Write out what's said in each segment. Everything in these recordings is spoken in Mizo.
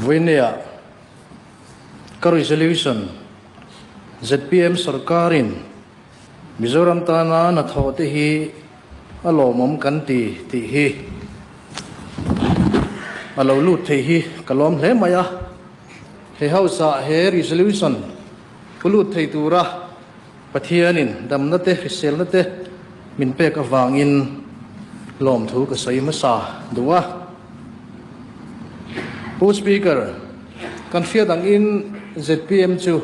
Vawinia ka resolution zpm sorkarin Mizoram tana hnathawh te hi a lawmawm kan ti tih hi a lo lut thei hi ka lawm hle mai a. He House ah he resolution pu lut thei tura Pathianin damna te hriselna te min pek avangin lawmthu ka sawi hmasa duh a. Pu Speaker, kan hriat angin zpm chu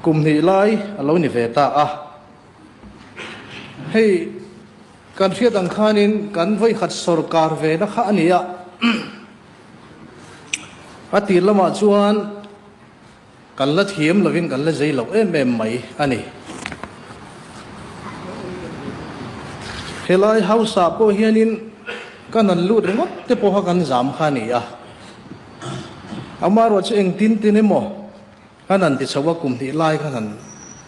kum hnih lai a lo ni ve ta a. Hei kan hriat ang khanin kan vawikhat sawrkar ve na kha a ni a. A tir lamah chuan Kan la thiam lovin kan la zei loh em em mai a ni. Helai house ah pawh hianin kan han lut ringawt te pawha kan zam kha a ni a. Amaherawhchu chu engtin tin emaw kan han ti chho a, kum hnih lai khan han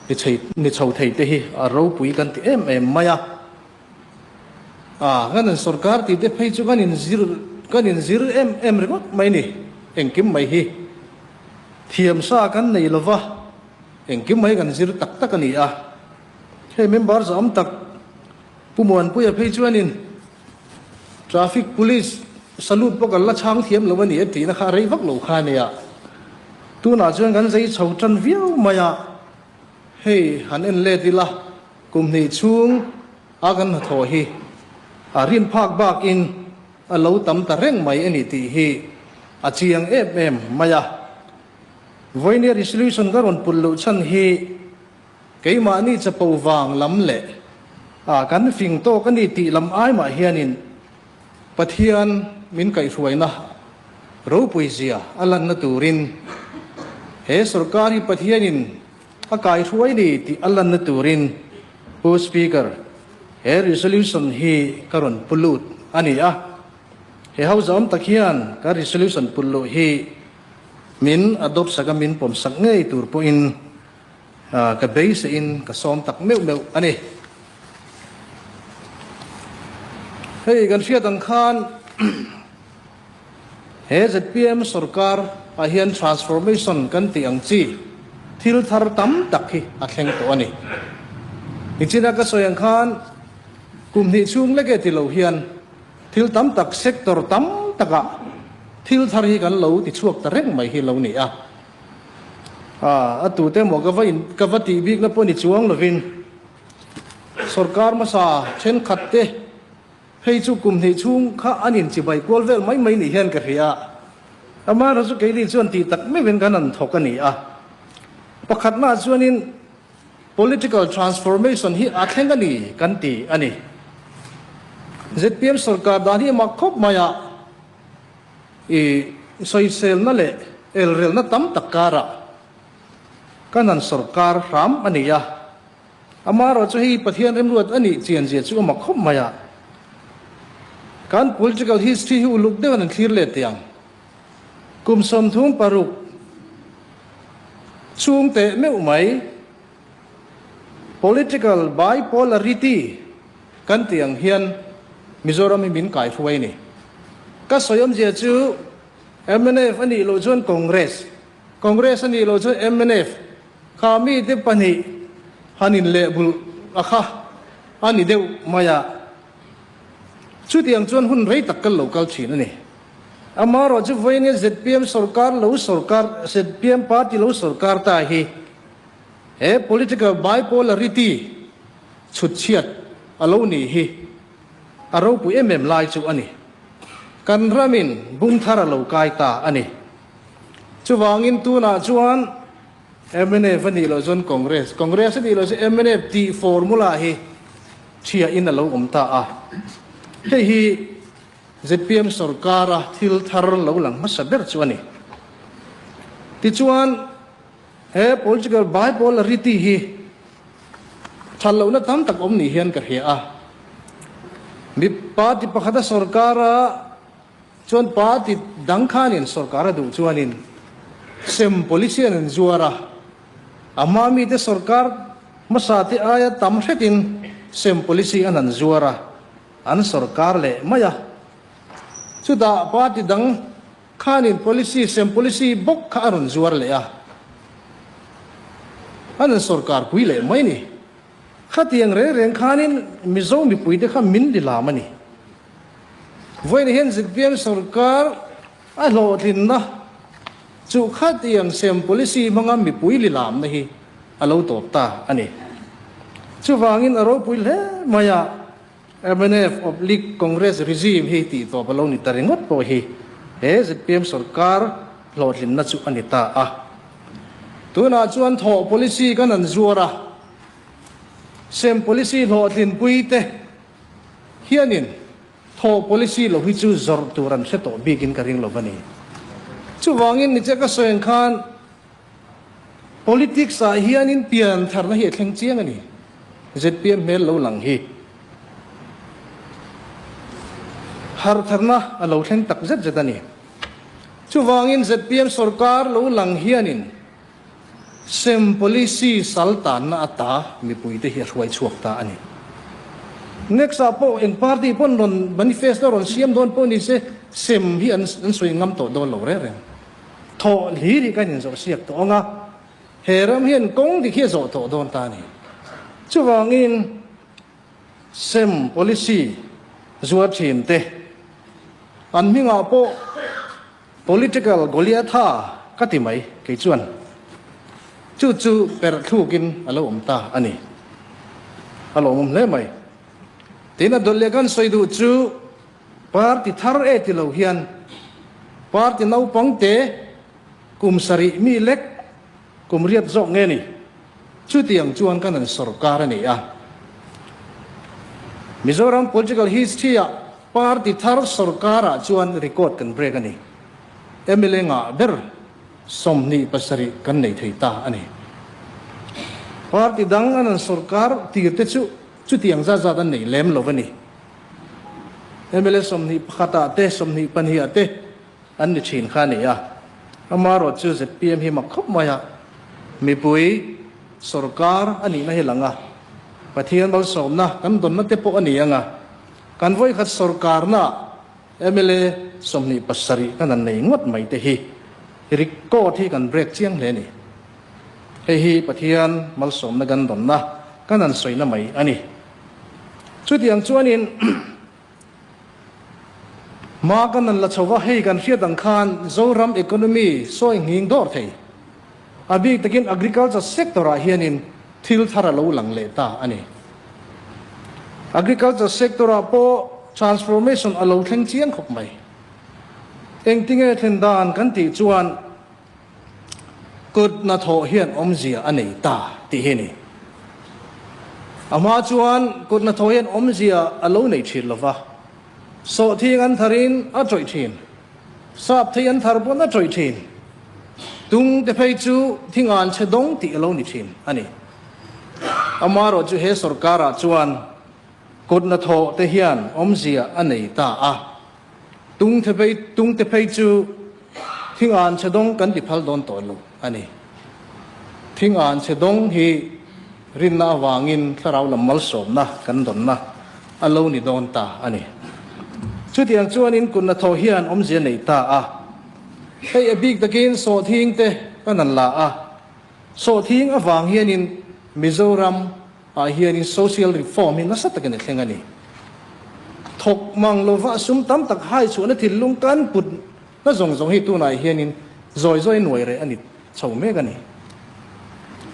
ni chhei ni chho thei te hi a ropui kan ti em em mai a. Kan han sorkar tih te phei chu kan inzir kan inzir em em ringawt mai a ni engkim mai hi. Thiamsa kan nei lova, engkim mai kan zir tak tak a ni a. Hei member zahawm tak Pu Muanpuia phei chuanin Traffic Police salute pawh kan la chhang thiam lo a ni a tihna kha a rei vak lo kha a nia. Tunah chuan kan zei chho tan viau mai a, hei han en let ila kum hnih chhung a kan hnathawh hi a rin phak bakin A lo tam ta reng mai a ni tih hi a chiang em em mai a. Vawinia resolution ka rawn pulh loh chhan hi keimahni chapo vang lam leh a kan fing tawk a ni tih lam ai mah hianin Pathian min kaihhruaina ropui zia a lanna turin he sorkar hi Pathianin A kaihruai ni tih a lanna turin Pu Speaker, he resolution hi ka rawn pu lut a ni a. He hausa awm tak hian ka resolution put luh hi min adopt sak a, min pawm sak ngei tur pawhin ka beiseiin ka sawm tak meuh meuh a ni. Hei kan hriat ang khan He zpm sorkar ah hian transformation kan tih ang chi thil thar tam tak hi a thleng tawh a ni. Nichina ka sawi ang khan kum hnih chhung lek e ti lo hian thil tam tak sector tam takah thil thar hi kan lo ti chhuak ta reng mai hi lo ni a. A tute emaw ka va in ka va tih bikna pawh ni chuang lovin sorkar hmasa thenkhat te Hei chu kum hnih chhung kha an inchibai kual vel mai mai nih hian ka hria a, amaherawh chu keini chuan tih tak meuhin kan han thawk a ni a. Pakhatnaah chuanin political transformation hi a thleng a ni kan ti a ni. Zpm sorkar dan hi mak khawp mai a, i sawiselna leh elrelna tam tak karah kan han sorkar hram a ni a. Amaherawh chu hei Pathian remruat a nih chian zia chu a mak khawp mai a. Kan political history hi uluk deuhin an thlir let teh ang. Kum 36 chhung teh meuh mai political bipolarity kan tih ang hian Mizoram hi min kaihruai a ni. Ka sawi awmzia chu mnf a nih loh chuan Congress, Congress a nih loh chuan mnf, Kha mite pahnih han inlehbulh a kha a ni deuh mai a, chutiang chuan hun rei tak kal lo kal thin a ni. Amaherawh chu vawiin zpm sorkar lo sorkar, zpm party lo sorkar ta hi he political bipolarity chhut chhiat a lo nih hi a ropui em em lai chu a ni. Kan ramin bung thar a lo kai ta a ni. Chuvangin tunah chuan mnf a nih loh chuan Congress, Congress a nih loh chuan mnf tih formula hi thiahin a lo awm ta a. Hei hi zpm sorkara thil thar lo lang hmasa ber chu a ni. Tichuan he political bipolarity hi that lohna tam tak awm ni hian ka hria a. Mi party pakhata sorkara Chuan party dang khanin sorkar a duh chuanin sem policy an inzuar a, a hma mite sorkar hmasa te aia tam hretin sem policy an han zuar a. an sorkar leh mai a. Chutah party dang khanin policy sem policy bawk kha a rawn zuar leh a, an han sorkar pui leh mai ni. Khatiang reng reng khanin Mizo mipuite kha min lilam a ni. Vawiin hian zpm sorkar a hlawhtlinna chu khatiang sem policy hmanga mipui lilamna hi a lo tawp ta a ni. Chuvangin a ropui hle mai a, mnf oblique Congress regime hi tih tawp a lo ni ta ringawt pawh hi he zpm sorkar hlawhtlinna chu a ni ta a. Tunah chuan thawh policy kan han zuar a, sem policy hlawhtlinpui te hianin thawh policy lo hi chu zawrh tur an hre tawh bikin ka ring lo va ni. Chuvangin niche ka sawi ang khan politics ah hianin pian tharna hi a thleng chiang a ni. Zpm hmel lo lang hi harh tharna a lo thleng tak zet zet a ni. Chuvangin zpm sorkar lo lang hianin sem policy sal tanna ata mipuite hi a hruai chhuak ta a ni. Next ah pawh eng party pawn rawn manifesto rawn siam dawn pawh ni se sem hi an sawi ngam tawh dawn lo reng reng. Thawh hlir hi kan inzawh siak tawh ang a, he ram hian kawng dik hi a zawh tawh dawn ta a ni. Chuvangin sem policy zuar thin te an hmingah pawh Political Goliatha ka ti mai kei chuan chu chu perh thlukin a lo awm ta a ni. A lawmawm hle mai. Tin a dawlh leh kan sawi duh chu party thar e ti lo hian party naupang te kum sarih mi lek kum riat zawk nge ni? Chutiang chuan kan han sorkar a ni a. Mizoram political history-ah party thar sorkarah chuan record kan break a ni. Mla ngah ber 27 kan nei thei ta a ni. Party dang an han sorkar tir te chu chutiang zat zat an nei lem lo a ni. Mla 21 ah te, 22 ah te An ni thin kha a ni a, amaherawh chu zpm hi mak khawp mai a, mipui sorkar a nihna hi lang a, Pathian malsawmna kan dawnna te pawh a ni ang a, kan vawikhat sorkarna mla 27 kan han nei ngawt mai te hi record hi kan break chiang hle a ni. Hei hi Pathian malsawmna kan dawnna kan han sawina mai a ni. Chutiang chuanin. Hma kan han la chho va, hei kan hriat ang khan Zoram economy sawi nghing dawr thei. A bik takin agriculture sector ah hianin thil thar a lo lang leh ta a ni. Agriculture sector ah pawh transformation a lo thleng chiang khawp mai. Engtinge thlen dan kan tih chuan Kut hnathawh hian awmzia a nei ta tih hi a ni. A hma chuan kut hnathawh hian awmzia a lo nei thin lo va, sawhthing an tharin a tawih thin, sap thei an thar pawn a tawih thin, tung te phei chu thingan chhe dawng tih a lo ni thin a ni. Amaherawh chu he sorkarah chuan kut hnathawh te hian awmzia a nei ta a. Tungte phei chu thingan chhe dawng kan ti phal dawn tawh lo a ni. Thingan chhe dawng hi rinna avangin thlarau lam malsawmna kan dawnna a lo ni dawn ta a ni. Chutiang chuanin kut hnathawh hian awmzia nei ta a. Hei a bik takin sawhthingte kan han la a. Sawhthing avang hianin Mizoram ah hianin social reform hi nasa takin a thleng a ni. Thawk mang lova sum tam tak hai chhuahna thinlung kan put na zawng zawng hi tunah hianin zawi zawi nuai reh a ni chho mek a ni.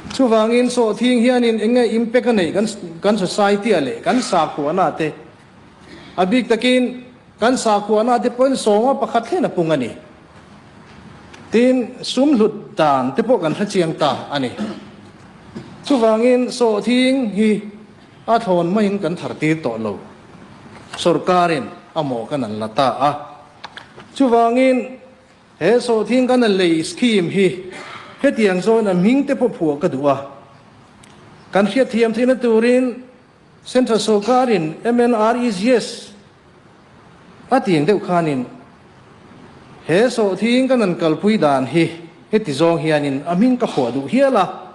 Chuvangin sawhthing hianin eng nge impact a neih kan society ah leh kan sakhuana te a bik takin kan sakhuana te pawhin sawma pakhat thlen a pung a ni. Tin, sum hlut dan te pawh kan hre chiang ta a ni. Chuvangin sawhthing hi a thlawn maiin kan thar tir tawh lo. Sorkarin a mawh kan an la ta a. Chuvangin he sawhthing kan a lei scheme hi hetiang zawin a hming te pawh phuah ka duh a. Kan hriatthiam theihna turin Central sorkarin MNREGS a tih ang deuh khanin he sawhthing kan han kalpui dan hi heti zawng hianin a hming ka phuah duh hial a,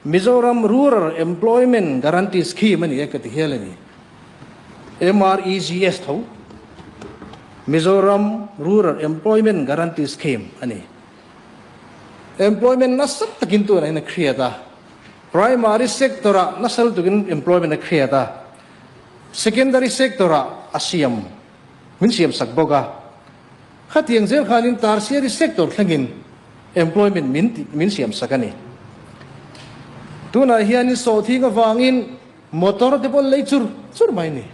Mizoram Rural Employment Guarantee Scheme a ni e ka ti hial a ni. MREGS tho, Mizoram Rural Employment Guarantee Scheme a ni. Employment nasa takin tunah hian a create a, primary sector-ah nasa lutukin employment a create a, secondary sector-ah a siam, min siam sak bawk a. Khatiang zel khanin tertiary sector thlengin employment min tih min siam sak a ni. Tunah hianin sawhthing avangin motor te pawh an lei chur chur mai a ni.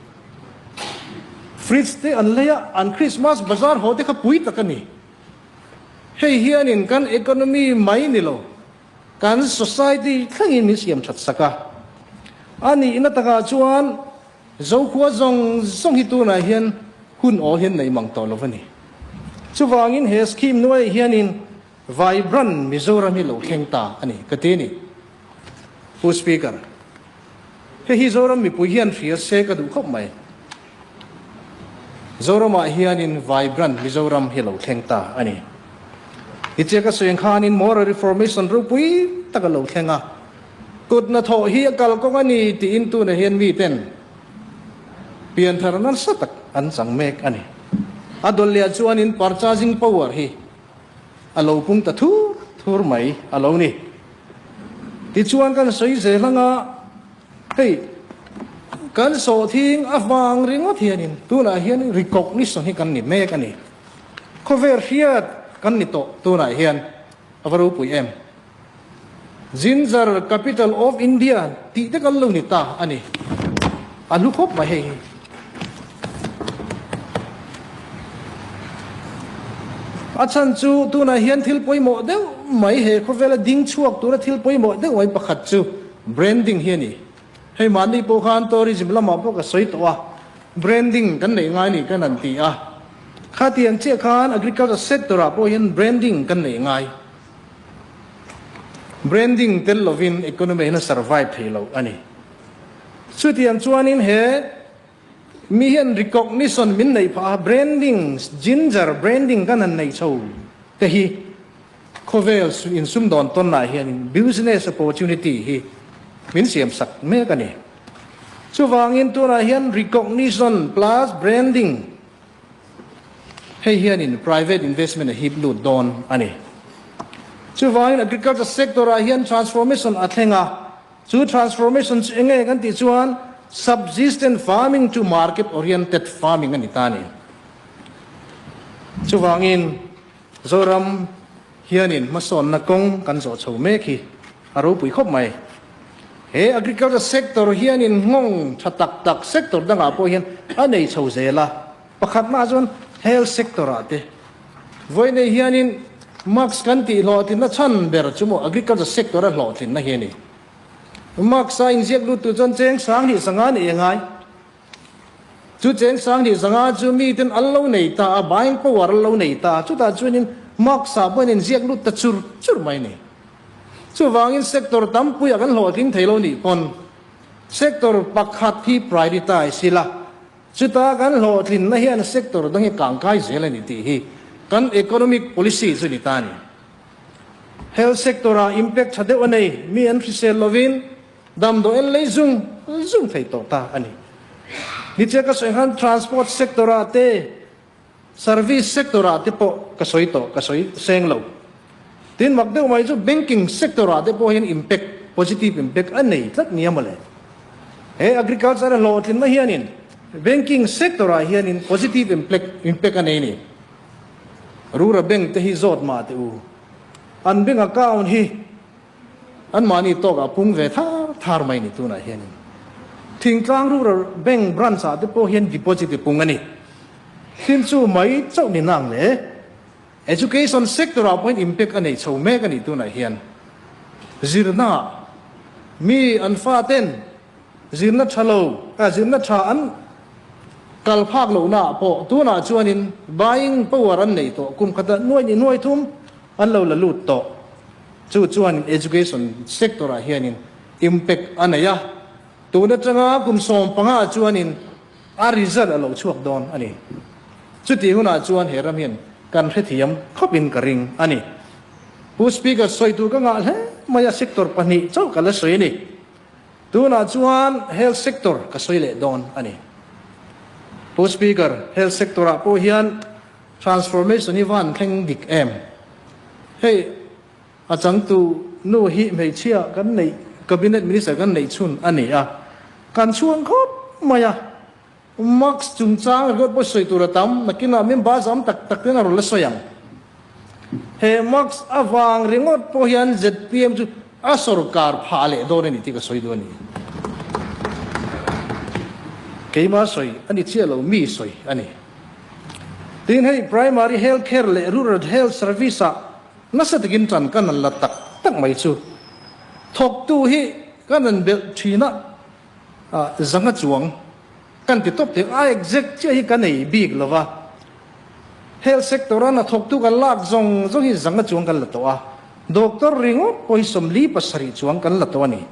Fridge te an lei a, an Christmas bazar haw te kha pui tak a ni. Hei hianin kan economy mai ni lo, kan society thlengin min siam that sak a. A nihna takah chuan Zokhua zawng zawng hi tunah hian hun awl hian nei mang tawh lo a ni. Chuvangin he scheme hnuaiah hianin Vibrant Mizoram hi lo thleng ta a ni ka ti a ni. Pu Speaker, hei hi Zoram mipui hian hria se ka duh khawp mai. Zoramah hianin Vibrant Mizoram hi lo thleng ta a ni. Tichia ka sawi ang khanin Moral Reformation ropui tak a lo thleng a. Kut hnathawh hi a kalkawng a ni tiin tunah hian miten pianthar nasa tak an chang mek a ni. A dawlhliah chuanin purchasing power hi a lo pung ta thur thur mai a lo ni. Tichuan kan sawi zel anga hei kan sawhthing avang ringawt hianin tunah hian recognition hi kan ni mek a ni. Khawvel hriat kan ni tawh tunah hian a va ropui em. Ginger capital of India tih te kan lo ni ta a ni. A hlu khawp mai hei hi. A chhan chu tunah hian thil pawimawh deuh mai he khawvela ding chhuak tura thil pawimawh deuh mai pakhat chu branding hi a ni. Hei mahni pawh khan tourism lamah pawh ka sawi tawh a, branding kan neih ngai ni kan han ti a. Khatiang chiah khan agriculture sector ah pawh hian branding kan neih ngai. Branding tel lovin economy hian a survive thei lo a ni. Chutiang chuanin he mi hian recognition min neih phah a, branding, ginger branding kan han nei chho te hi khawvel insumdawn tawnah hianin business opportunity hi min siam sak mek a ni. Chuvangin tunah hian recognition plus branding Hei hianin private investment a hip lut dawn a ni. Chuvangin agriculture sector ah hian transformation a thleng a, chu transformation chu enge kan tih chuan subsistence farming to market oriented farming a ni ta a ni. Chuvangin Zoram hianin hmasawnna kawng kan zawh chho mek hi a ropui khawp mai. He agriculture sector hianin nghawng tha tak tak sector dangah pawh hian a nei chho zel a. Pakhat mah chuan health sector ah te vawi nei hianin mask kan tih hlawhtlinna chhan ber chu maw agriculture sector a hlawhtlinna hi a ni. Mask a inziak lut tur chuan cheng 2000 sanga nei a ngai. Chu cheng 2000 sanga chu miten an lo nei ta a, buying power an lo nei ta a, chutah chuanin mask ah pawhin inziak lut ta chur chur mai a ni. Chuvangin sector tampuiah kan hlawhtling thei lo nih pawn sector pakhat hi prioritize ila, Chuta kan hlawhtlinna hian sector dang hi kangkai zel a ni tih hi kan economic policy chu ni ta a ni. Health sector ah impact tha deuh a nei, mi an hrisel lovin damdawi an lei zung zung thei tawh ta a ni. Nichia ka sawi khan transport sector ah te, Service sector ah te pawh ka sawi tawh, ka sawi seng lo. Tin mak deuh mai chu banking sector ah te pawh hian impact, positive impact a nei tlat nia mawle. He agriculture a hlawhtlinna hianin banking sector ah hianin positive impact, impact a nei ni. Rura bank te hi zawt mah teh u. An bank account hi Anmahni tawkah pung ve thar thar mai ni tunah hianin Thingtlang Rural Bank branch ah te pawh hian deposit i pung a ni. Thil chu mai chauh ni nang le. Education sector ah pawh hian impact a nei chho mek a ni tunah hian. Zirna ah mi an fa ten zirna tha lo, zirna tha an kal phak lohna ah pawh tunah chuanin buying power an nei tawh kum khatah nuai ni nuai thum an lo la lut tawh. Chu chuan education sector ah hianin impact a nei a, tun atanga kum 15 ah chuanin a result a lo chhuak dawn a ni. Chutih hunah chuan he ram hian kan hrethiam khawpin ka ring a ni. Pu Speaker, sawi tur ka ngah hle mai a, sector pahnih chauh ka la sawi a ni. Tunah chuan health sector ka sawi leh dawn a ni. Pu Speaker, Health sector ah pawh hian transformation hi van thleng dik em? Hei a changtu nu hi hmeichhia kan neih, Cabinet Minister kan neih chhun a ni a, kan chhuang khawp mai a. Mask chungchang ringawt pawh sawi tur a tam, nakinah member zam tak tak ten a rawn la sawi ang. He mask avang ringawt pawh hian zpm chu a sawrkar phah leh dawn a ni tih ka sawi duh a ni. Keima sawi a ni chiah lo, mi sawi a ni. Tin hei Primary Health Care leh Rural Health Service ah nasa takin tan kan han la tak tak mai chu thawktu hi kan han belh thin a, Zanga chuang kan ti tawp thei a, exact chiah hi ka nei bik lo va, health sector a hnathawktu kan lak zawng zawng hi zanga chuang kan la tawh a, doctor ringawt pawh hi 47 chuang kan la tawh a ni.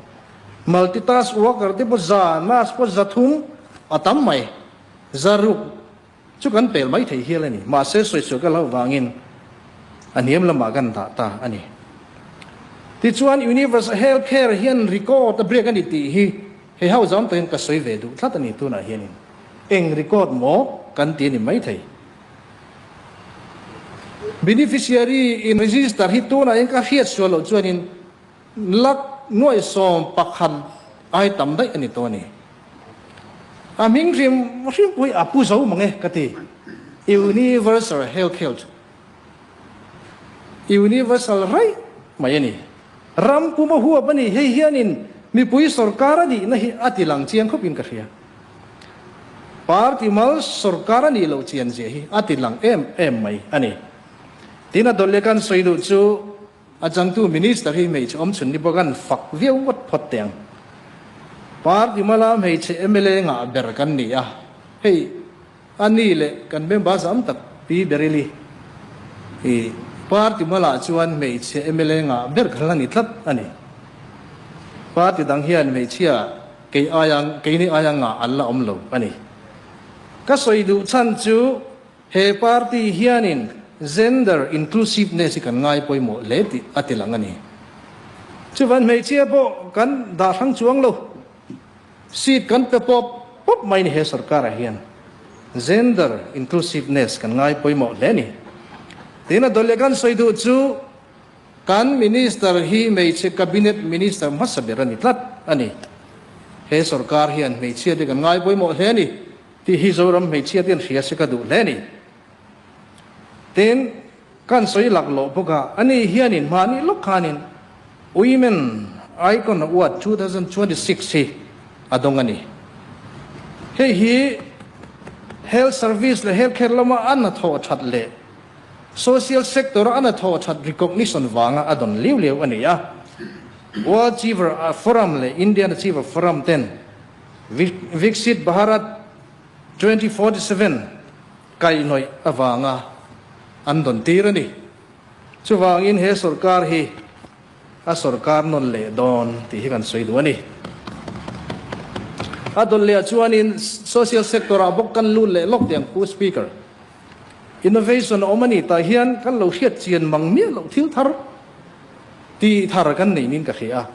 Multitask worker te pawh za, nurse pawh 300 a tam mai, 600. Chu kan pel mai thei hial a ni. Mahse, sawisawi ka hlauh vangin a hniam lamah kan dah ta a ni. Tichuan, Universal Health Care hian record a break a ni tih hi hei ho zam takin ka sawi ve duh tlat a ni tunah hianin. Eng record maw kan ti a ni mai thei. Beneficiary in register hi tunah hian ka hriat sual loh chuanin Lak nuaih 11 ai tam daih a ni tawh a ni. A hming hrim hrim pawh hi a pu zo mang e ka ti. Universal Health Health Universal raih mai a ni. Ram pum a huap a ni. Hei hianin mipui sawrkar a nihna hi a ti lang chiang khawpin ka hria. Party mal sawrkar a nih loh chian zia hi a ti lang em em mai a ni. Tin a dawlh leh kan sawi duh chu A changtu Minister hi hmeichhe awmchhun ni bawk an fak viau ngawt phawt teh ang. Party mala hmeichhe mla ngah ber kan ni a, hei a ni leh kan member zam tak Pi Beryl-i hi party malah chuan hmeichhe mla ngah ber kan la ni tlat a ni. Party dang hian hmeichhia kei aia keini aia ngah an la awm lo a ni. Ka sawi duh chhan chu He party hianin gender inclusiveness hi kan ngai pawimawh hle tih a ti lang a ni. Chuvan hmeichhia pawh kan dah hrang chuang lo. Seat kan pe pawp pawp mai ni he sorkarah hian gender inclusiveness kan ngai pawimawh hle a ni. Tiin a dawlh leh kan sawi duh chu kan minister hi hmeichhe cabinet minister hmasa ber a ni tlat a ni. He sorkar hian hmeichhia te kan ngai pawimawh hle a ni. Tih hi Zoram hmeichhia te an hria se ka duh hle a ni. Tin, kan sawi lak loh bawk a, ani hianin mahni lawk khanin Women Icon Award 2026 hi a dawng a ni. Hei hi Health Service leh Health Care lama a hnathawh that leh Social Sector a a hnathawh that recognition vanga a dawn liu liau a ni a. World Achiever Forum leh Indian Achiever Forum ten Viksit Bharat 2047 kaihhnawih avanga an dawn tir a ni. Chuvangin he sorkar hi a sorkar nawn leh dawn tih hi kan sawi duh a ni. A dawn leh ah chuanin social sector ah bawk kan lut leh lawk tih ang Pu Speaker. Innovation a awm a ni tah hian kan lo hriat chian mang miah loh thil thar tih thar kan nei niin ka hria a.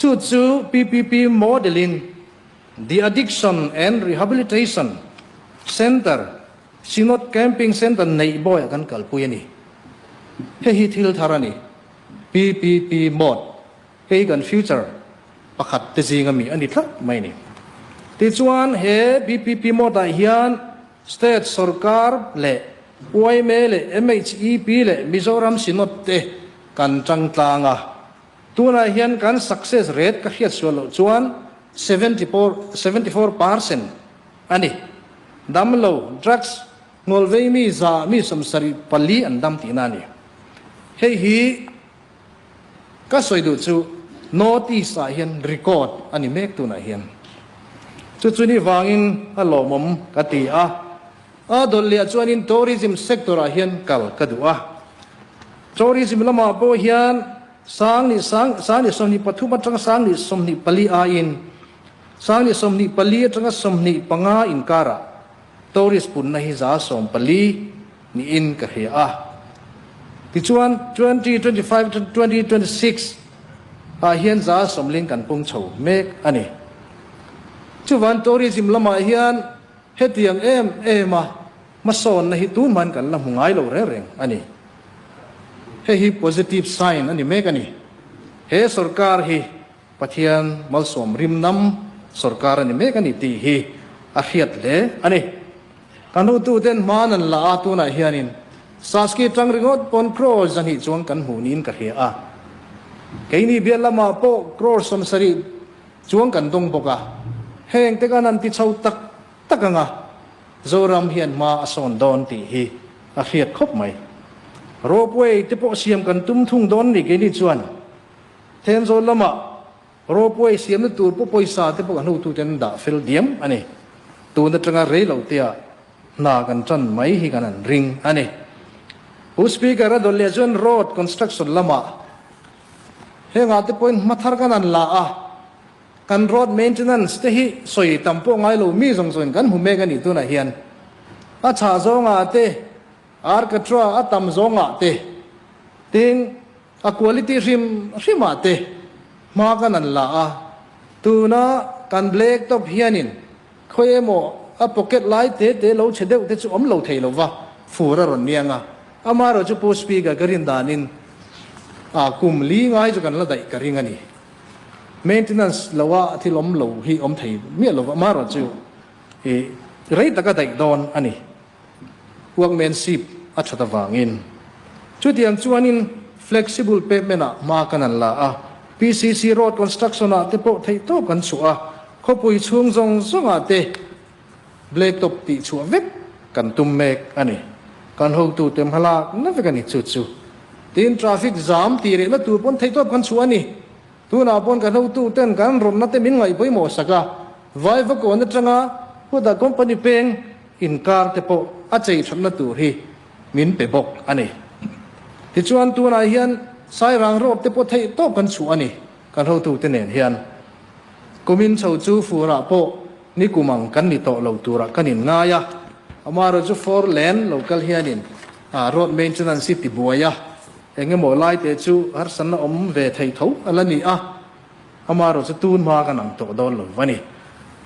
Chu chu PPP model in The Addiction and Rehabilitation Centre, Synod Camping Centre neih bawiah kan kalpui a ni. Hei hi thil thar a ni. PPP mode hei kan future pakhat te zinga mi a ni tlat mai a ni. Tichuan he PPP mode ah hian State sorkar leh yma leh MHEP leh Mizoram Synod te kan tangtlang a. Tunah hian kan success rate ka hriat sual loh chuan 74% a ni. Damlo, drugs, ngawlvei mi za mi 74 an dam tihna a ni. Hei hi ka sawi duh chu North East ah hian record a ni mek tunah hian. Chu chu ni vangin a lawmawm ka ti a. A dawlh leh ah chuanin tourism sector ah hian kal ka duh a. Tourism lamah pawh hian sang sang ni 23 atanga sang ni 24 aiin sang ni 24 atanga 25 inkarah tourist punna hi 14% niin ka hria a. Tichuan 2025 atanga 2026 ah hian 40% kan pung chho mek a ni. Chuvan tourism lamah hian. Hetiang em em a hmasawnna hi tunhmain kan la hmu ngai lo reng reng a ni. Hei hi positive sign a ni mek a ni. He sorkar hi Pathian malsawm rim nam sorkar a ni mek a ni tih hi a hriat hle a ni. Kan hotuten hman an la a, tunah hianin Saski tang ringawt pawn crore 200 chuang kan hmuh niin ka hria a. Keini bial lamah pawh crore 70 chuang kan dawng bawk a. Heng te kan han ti chho tak tak ang a, Zoram hian hma a sawn dawn tih hi a hriat khawp mai. Ropeway te pawh siam kan tum thung dawn ni keini chuan Thenzawl lamah Ropeway siamna tur pawh pawisa te pawh kan hotute an dah fel diam a ni. Tun atanga rei lo tea hna kan tan mai hi kan han ring a ni. Pu Speaker a dawlh leh chuan road construction lamah hengah te pawhin hma thar kan han la a, kan road maintenance te hi sawi tam pawh ngai lo mi zawng zawngin kan hmu mek a ni tunah hian. A chhah zawngah te, arcatra a tam zawngah te, tin, A quality hrim hrimah te hma kan an la a, tuna kan black top hianin khawi emaw a pocket lai te te lo chhe deuh te chu awm lo thei lova fur a rawn niang a, amaherawh chu Pu Speaker ka rin danin a kum li ngai chu kan la daih ka ring a ni. Maintenance loa thil awm lo hi awm thei miah lova amaherawh chu i rei taka daih dawn a ni. Workmanship a that avangin. Chutiang chuanin flexible pavement-ah hma kan han la a, PCC road construction-ah te pawh theih tawp kan chhuah a, khawpui chhung zawng zawngah te black top tih chhuah vek kan tum mek a ni. Kan hotute hmalak na vek a ni chu chu. Tin, traffic jam tih rehna tur pawn theih tawp kan chhuah a ni. Tunah pawn kan hotuten kan rawnna te min ngaih pawimawh sak a, Vaivakawn atanga Huda Company peng inkar te pawh a chei thatna tur hi min pe bawk a ni. Tichuan tunah hian Sairang Road te pawh theih tawp kan chhuah a ni kan hotute nen hian. Kumin chho chu furah pawh nikum ang kan ni tawh lo turah kan inngai a, amaherawhchu chu four lane lo kal hianin road maintenance hi tibuai a, eng emaw lai te chu harsatna awm ve thei tho a la ni a. Amaherawh chu tun hma kan ang tawh dawn lo va ni.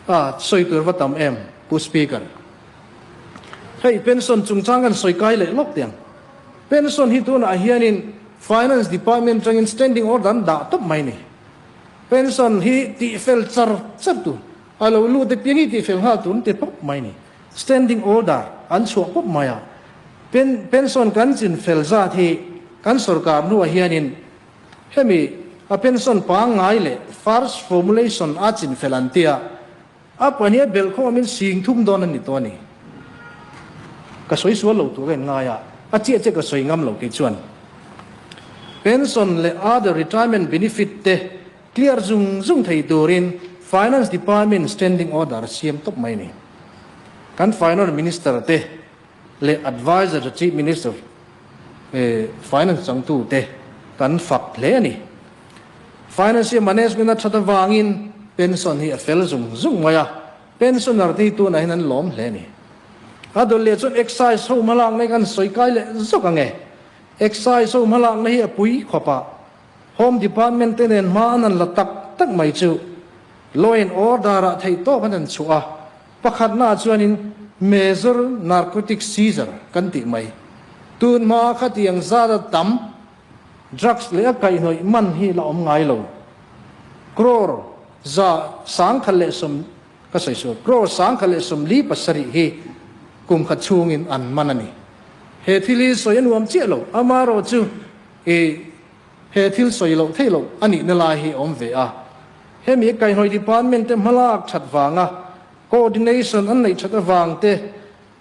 A sawi tur va tam em, Pu Speaker. Hei pension chungchang kan sawi kai leh lawk tiang. Pension hi tunah hianin Finance Department atangin standing order an dah tawp mai ni. Pension hi tihfel char char tur, a lo lut apiang hi tihfel nghal tur an ti pawp mai ni. Standing order an chhuah pawp mai a. Pension kan chinfel zat hi kan sorkar hnuah hianin Hemi a pension pangngai leh first formulation a chinfel an tia, a pahnih a belh khawmin sing thum dawn a ni tawh a ni. Ka sawi sual lo tur ka in ngai a, a chiah chiah ka sawi ngam lo kei chuan. Pension leh other retirement benefit te clear zung zung thei turin Finance Department standing order a siam tawp mai a ni. Kan Finance Minister te leh Adviser to Chief Minister Finance changtute kan fak hle a ni. Financial Management a that avangin pension hi a fel zung zung mai a, pensioner te hi tunah hian an lawm hle a ni. A dawlh leh chuan Excise ho hmalakna hi kan sawi kai leh zawk ang e. Excise ho hmalakna hi a pui khawp a, Home Department te nen hma an han la tak tak mai chu Law and Order ah theih tawk an han chhuah a, Pakhatnaah chuanin Major Narcotic Seizure kan tih mai. Tun hmaa khatiang zat a tam drugs leh a kaihhnawih man hi la awm ngai lo. Crore 170 ka sawi sual, crore 147 hi kum khat chhungin an man a ni. He thil hi sawi a nuam chiah lo, amaherawhchu i he thil sawi loh theih loh a nihna lai hi a awm ve a. Hemi kaihhnawih department te hmalak that vanga coordination an neih that avang te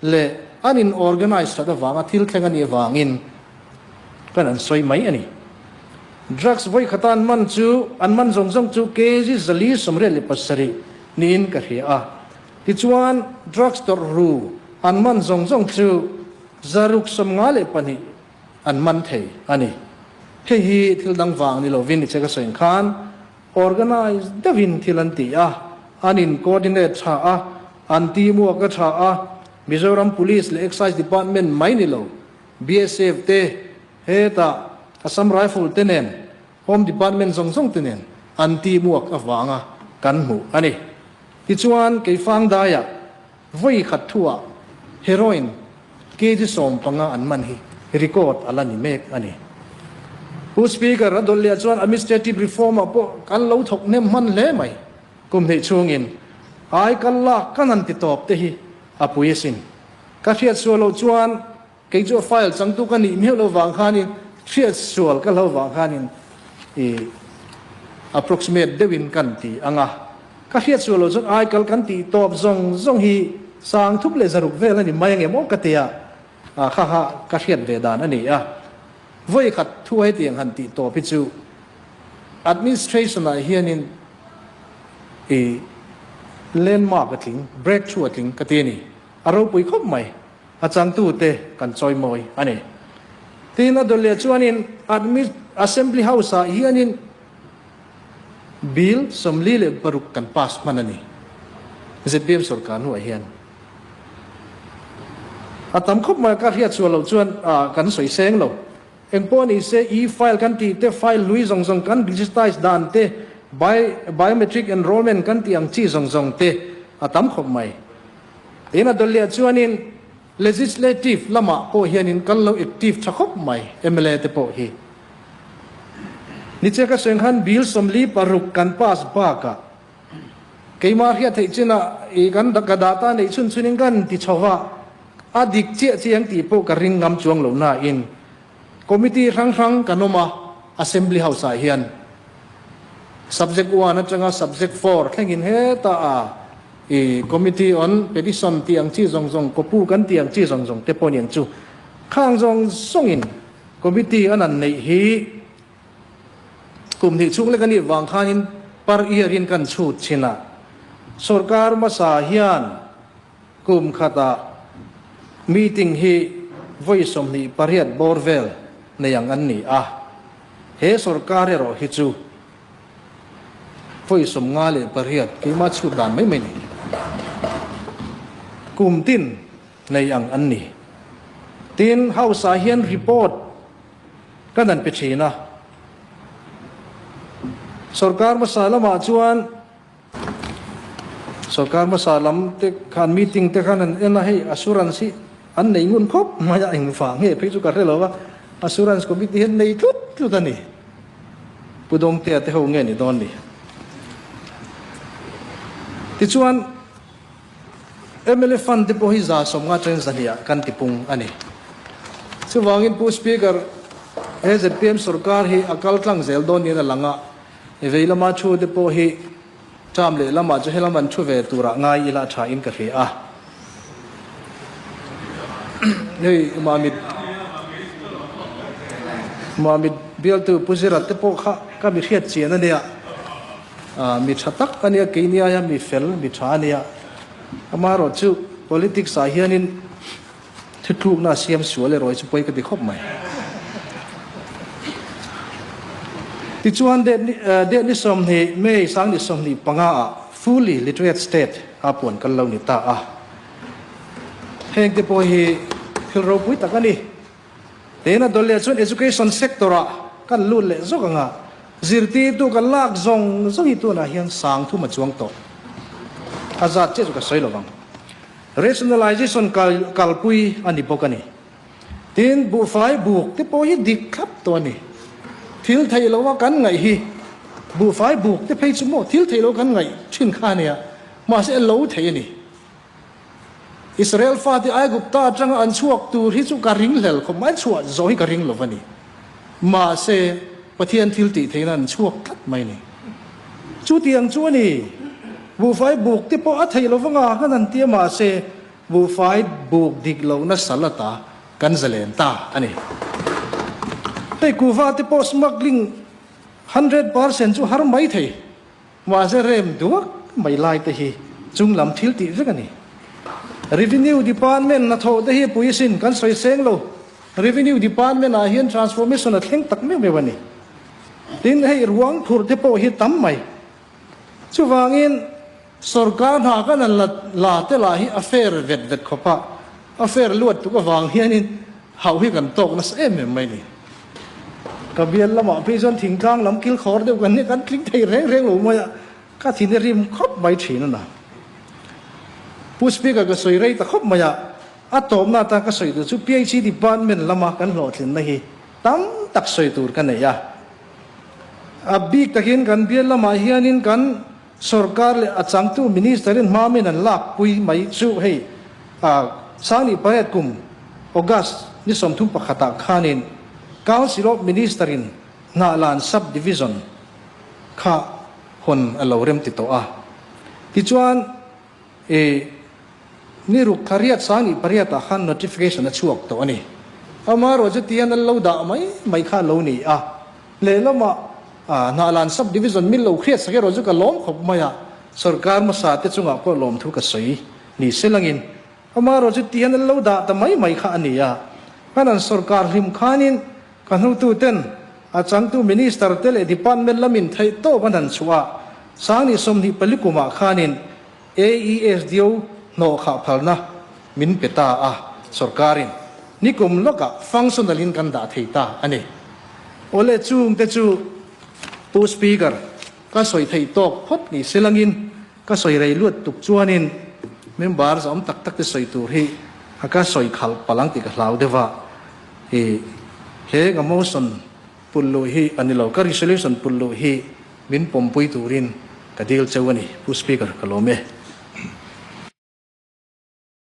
leh an in organize that avanga thil thleng a nih avangin kan an sawi mai a ni. Drugs vawi khata an man chu an man zawng zawng chu kg 487 niin ka hria a. Tichuan drugs tawrh ru an man zawng zawng chu 652 an man thei a ni. Hei hi thil dang vang ni lovin i che ka sawi khan organize deuhin thil an ti a, an in coordinate tha a, an team work a tha a, Mizoram Police leh Excise Department mai ni lo, BSF te, hetah Assam Rifle te nen, Home Department zawng zawng te nen an team work avanga kan hmuh a ni. Tichuan, Keifang daiah. Vawi khat thuah heroin kg 15 an man hi record a la ni mek a ni. Pu Speaker a dawlh leh chuan administrative reform ah pawh kan lo thawk hnem hman hle mai. Kum hnih chhungin ai kal lak kan han ti tawp te hi a pui asin. Ka hriat sual loh chuan Kei chu a file changtu ka nih miauh lo vang khanin hriat sual ka hlo vang khanin i approximate deuhin kan ti ang a. Ka hriat sual lo chuan aikal kan tih tawp zawng zawng hi sang thup leh zaruk vel a ni mai angem aw ka ti a, kha kha ka hriat ve dan a ni a. Vawi khat thu hetiang han tih tawp hi chu administration ah hianin i landmark a tling, breakthrough a tling ka ti a ni. A ropui khawp mai. A changtute kan chawimawi a ni. Tin, a dawlh leh chuanin Admi Assembly House-ah hianin Bill 46 kan pass hman a ni. Zpm sorkar hnuah hian a tam khawp mai a, ka hriat sual loh chuan kan sawi seng lo. Engpawh ni se, e-file kan tih te, file hlui zawng zawng kan digitize dan te, biometric enrollment kan tih ang chi zawng zawng te a tam khawp mai. Tin a dawlh leh chuanin Legislative lamah pawh hianin kan lo active tha khawp mai mla te pawh hi. Niche ka sawi ang khan Bill 46 kan pass bakah keimah hriat theih chinah i kan ka data neih chhun chhunin kan ti chho va, a dik chiah chiang tih pawh ka ring ngam chuang lo nain Committee hrang hrang kan awm a, Assembly House ah hian Subject one atanga Subject four thlengin heta a i Committee on Petition tih ang chi zawng zawng, Kopu kan tih ang chi zawng zawng te pawh aniang chu khang zawng zawngin Committee an an neih hi kum hnih chhung lek anih vang khanin per year in kan chhut thin a, Sorkar hmasa hian Kum khatah meeting hi vawi 28 bawr vel nei ang an ni a, he sorkar erawh hi chu vawi 58 keimah chhut dan mai mai ni. Kum tin nei ang an ni. Tin, House-ah hian report kan han pe thin a, sorkar hmasa lamah chuan, Sorkar hmasa lam te khan meeting te khan an en a, hei assurance hi an nei ngun khawp mai a, engvah nge phei chu ka hre lo va, assurance committee hian nei tlut tlut a ni. Pu Dawngtea te ho nge ni dawn ni. Tichuan mla fund te pawh hi 150 atangin 200 ah kan tipung a ni. Chuvangin Pu Speaker, he zpm sorkar hi a kal tlang zel dawn niin a lang a, Vei lama thu te pawh hi term leh lamah chu helam an thu ve turah ngai ila tha in ka hria a. Hei Mamit Mamit bialtu Pu Zira te pawh kha ka mi hriat chian a nia. Mi tha tak a nia, keini aia mi fel, mi tha a nia. Amaherawhchu politics ah hianin Thutlukna a siam sual erawh hi chu pawi ka ti khawp mai. Tichuan, date ni 20, May 2025 ah fully literate state a puan kal lo ni ta a. Heng te pawh hi thil ropui tak a ni. Tiin a dawlh leh chuan education sector ah kan lut leh zawk ang a, zirtirtu kan lak zawng zawng hi tunah hian 3000 a chuang tawh. A zat chiah chu ka sawi lovang. Rationalization kalpui a ni bawk a ni. Tin, buhfai buk te pawh hi dik thlap tawh a ni. Thil theih loha kan ngaih hi buhfai buk te phei chu maw thil theih loh kan ngaih thin kha a nia, mahse a lo theih a ni. Israel fate Aigupta atanga an chhuak tur hi chu ka ringhlel khawp mai, an chhuah zawh hi ka ring lo va ni. Mahse, Pathian thil tih theihna an chhuak tlat mai ni. Chutiang chu a ni. Buhfai buk te pawh a theih lo vanga kan han ti a, mahse, buhfai buk dik lohna sal ata kan zalen ta a ni. Hei kuhva te pawh smuggling 100% chu har mai thei. Mahse rem duak mai lai te hi chung lam thil tih vek a ni. Revenue Department hnathawh te hi pui sin kan sawi seng lo. Revenue Department ah hian transformation a thleng tak meuh meuh a ni. Tin, hei ruang phurh te pawh hi tam mai. Chuvangin sorkar hna kan han la la te lah hi a fair vet vet khawp a, a fair luat tuk avang hianin Hauh hi kan tawk nasa em em mai ni. Ka bial lamah phei chuan thingtlang lam kil khawr deuh kan nia, kan tling thei reng reng lo mai a, ka thin hi rim khawp mai thin a na. Pu Speaker ka sawi rei ta khawp mai a, a tawpna atan ka sawi tur chu PHE department lama kan hlawhtlinna hi tam tak sawi tur ka nei a. A bik takin kan bial lamah hianin kan sorkar leh a changtu Minister-in hmamin an lakpui mai chu hei 18 kum August ni 31 ah khanin Council of Minister-in Hnahlan Sub-Division kha hawn a lo rem ti tawh a. Tichuan, i ni ruk thla riat 18 ah khan notification a chhuak tawh a ni. Amaherawh chu tihian an lo dah mai mai kha a lo ni a. Lehlamah Hnahlan Sub-Division min lo hriat sak erawh chu ka lawm khawp mai a, sorkar hmasa te chungah pawh lawmthu ka sawi ni se langin amaherawh chu tihian an lo dah ta mai mai kha a ni a. Kan an sorkar hlim khanin Ka hnututen a changtu Minister te leh Department lamin theihtawp an han chhuah a, 2024 kumah khanin AESDO hnawhkhah phalna min pe ta a, sorkarin nikum lawkah functional in kan dah thei ta a ni. Awle chungte chu Pu Speaker, ka sawi theih tawk phawt ni silangin Ka sawi rei luat tuk chuanin member zawm tak tak te sawi tur hi a ka sawi khalh palh ang tih ka hlau deuh a, i he ka motion pulh luh hi a ni lo, ka resolution pulh luh hi min pawmpui turin ka dil cheu a ni, Pu Speaker ka lawm e.